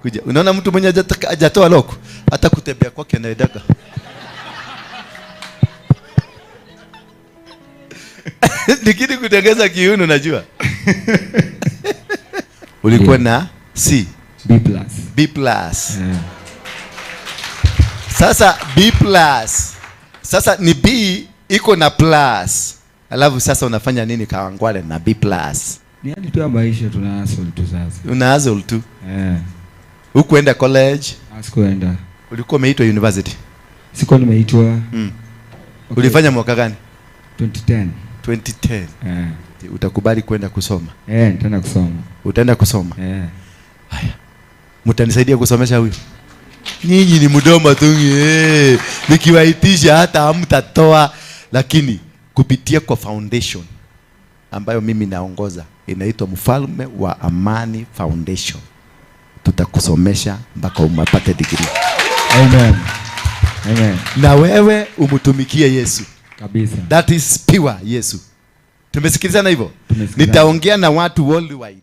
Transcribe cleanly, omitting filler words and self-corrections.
Kuja. Unaona mtu mwenye hajatoa lock, hata kutembea kwake anaendaga. Nikidi kutengeza kiuno najua. Ulikuwa na C. B plus. B plus. Yeah. Sasa B plus. Sasa ni B iko na plus. Alafu sasa unafanya nini Kawangware na B plus? Ni hali tu ya maisha, tuna hustle tu sasa. Una hustle tu. Yeah. Hukuenda college? Sikuenda. Ulikuwa umeitwa university? Sikuwa nimeitwa. Okay. Ulifanya mwaka gani? 2010. 2010. Yeah. Utakubali kwenda kusoma? Nitaenda kusoma. Utaenda kusoma? Yeah. Haya. Mtanisaidia kusomesha huyu? Nyinyi ni mdomo tu. Nikiwaitisha hata hamtatoa, lakini kupitia kwa foundation ambayo mimi naongoza inaitwa Mfalme wa Amani Foundation, tutakusomesha mpaka umapate degree. Amen. Amen. Na wewe umtumikie Yesu. Kabisa. That is pure Yesu. Tumesikilizana hivyo? Nitaongea na watu worldwide.